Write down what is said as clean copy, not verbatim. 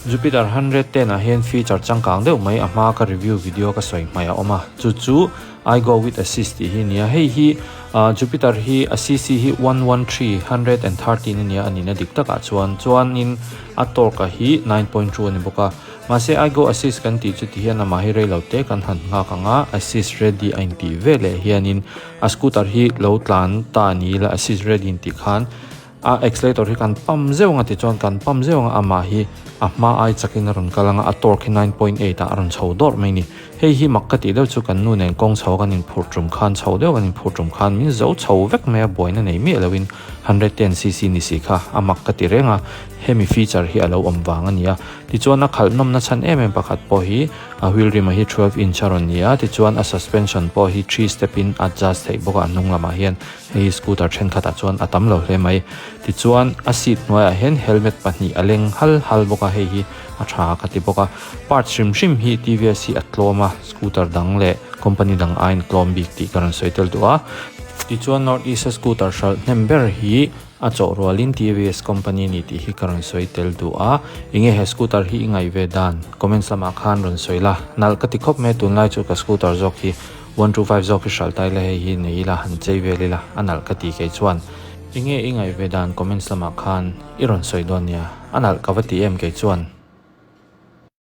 Jupiter 110 ah hian feature changkang deuh mai a hma ka review video ka sawi hmaih a awm a, chu chu I go with assist tih hi a ni a, hei hi Jupiter hi a cc hi 113, 113 a nia a nihna dik takah chuan chuanin a torque hi 9.2 a ni bawk a, mahse I go assist kan tih chu ti hian amah hi reilo te kan han nghak ang a, assist ready a intih veleh hianin a scooter hi lo tlan ta ni ila assist ready intih khan A accelerator hi kan pump zeuh anga tichuan kan pump zeuh anga amah hi a hma ai chakin a rawn kal anga a torque hi 9.8 ah a rawn chho dawrh mai ni. Hei hi mak ka tih deuh chu kan nu nen kawng chho a kan inphurh tum khan chho deuh kan inphurh tum khan min zo chho vek mai a buaina nei miah loin 110 cc ni si kha a mak ka ti reng a hemi feature hi a lo awm vang a ni a. Tichuan a khalh nawmna chhan em em pakhat pawh hi a wheel rim ah hi 12 inch a rawn ni a tichuan a suspension pawh hi three step in adjust theih bawk a a hnung lamah hian Hei scooter thenkhatah chuan a tam lo hle mai. Tichuan a seat hnuaiah hian helmet pahnih a leng hal hal bawk a, hei hi a tha ka ti bawk a. Parts hrim hrim hi TVS hi a tlawm a, scooter dang leh company dang aiin tlawm bik tih ka rawn sawi tel duh a. Tichuan North East a scooter hralh hnem ber hi a chawh rualin TVS company a ni tih hi ka rawn sawi tel duh a. Enge he scooter hi i ngaih ve dan? Comments lamah khan rawn sawi la. Nalh ka ti khawp mai a, tunlai chu ka scooter zawk hi 125 zawk hi hral tai la hei hi nei ila han chei vel ila a nalh ka ti kei chuan enge i ngaih ve dan comments lamah khan i rawn sawi dawn nia a nalh ka va ti em kei chuan.